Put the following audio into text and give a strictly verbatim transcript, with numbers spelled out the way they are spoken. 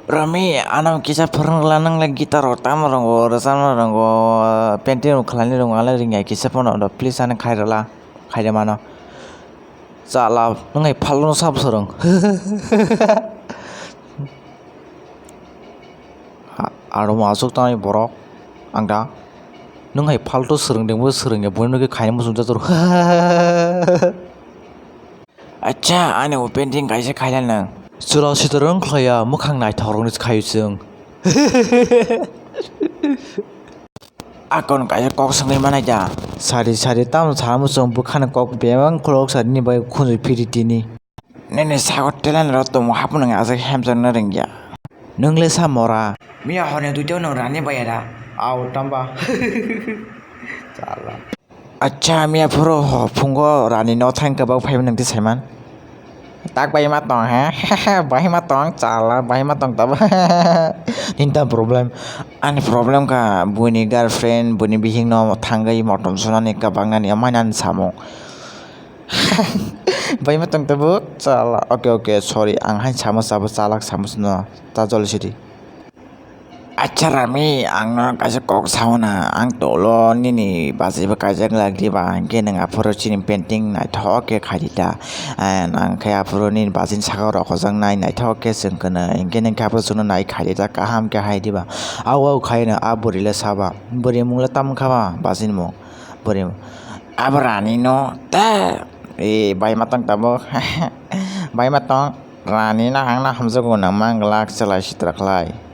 Rami, ano kisa phwrwng la, nang le guitar rok tamo rwngo, rwchapna rwngo, painting rok khlaina rwngo, ang le rwngya kisa phano, do please ano khairwla, khairwmano. Chala, nwng hai phalno sabo swrwng. A-, aro mo aswk tanai borok, ang da. Nwng hai phalto swrwng dengbo swrwngya, buino khe khaina muchung jator. Acha, ani bo painting kaisa khaila nang. Chwla sitor wng khlaiya, mwkhang naithok rokni khaio chwng. Akon kaisa kok swngwi manai da. Sari sari tamo samu chwng bwkhani kok bebak khulok sari ni bai khunju phiri tini. Nini sago talent rok tongmo haphano wng aswk hemjakna rwngya. Nwng le sa mora. Miya horni duitao nwng rani bai da. Au tamba. Chala. Acha, miya phuru ho phungo rani no thang kwbak phaiwi nang twi saiman. Tak bai ma tong he. Bai ma tong chala, bai ma tong tabo. Ninta problem. Ani problem ka buini girlfriend, buini bihik no thangwi motom sunani kwbaknani amai nani samung. Bai ma tong tabo chala. Oke, oke, sorry. Ang hai samo sabo chalak samo suno. Ta jol sidi. Acha Rami, ang no kaisa kok sao na, ang tolo nini bachai bo kaijak lak diba, hinkhe nwng aphuru chini painting naithok khe khai di ta. Ang khe aphuru nini bachai ni saka o rok hojak nai naithok khe chwng khe nw, hinkhe nwng khe aphuru chwngno nai khai di ta, kaham khe hai diba. Au au khai no, a bwrwi le saba, bwrwi mung le tamo kha ba, bachai ni mung, bwrwi, abo rani no ta, e bai ma tong tabuk, bai ma tong, rani no ang no hamjago nang mang glak chalai sitra khlai.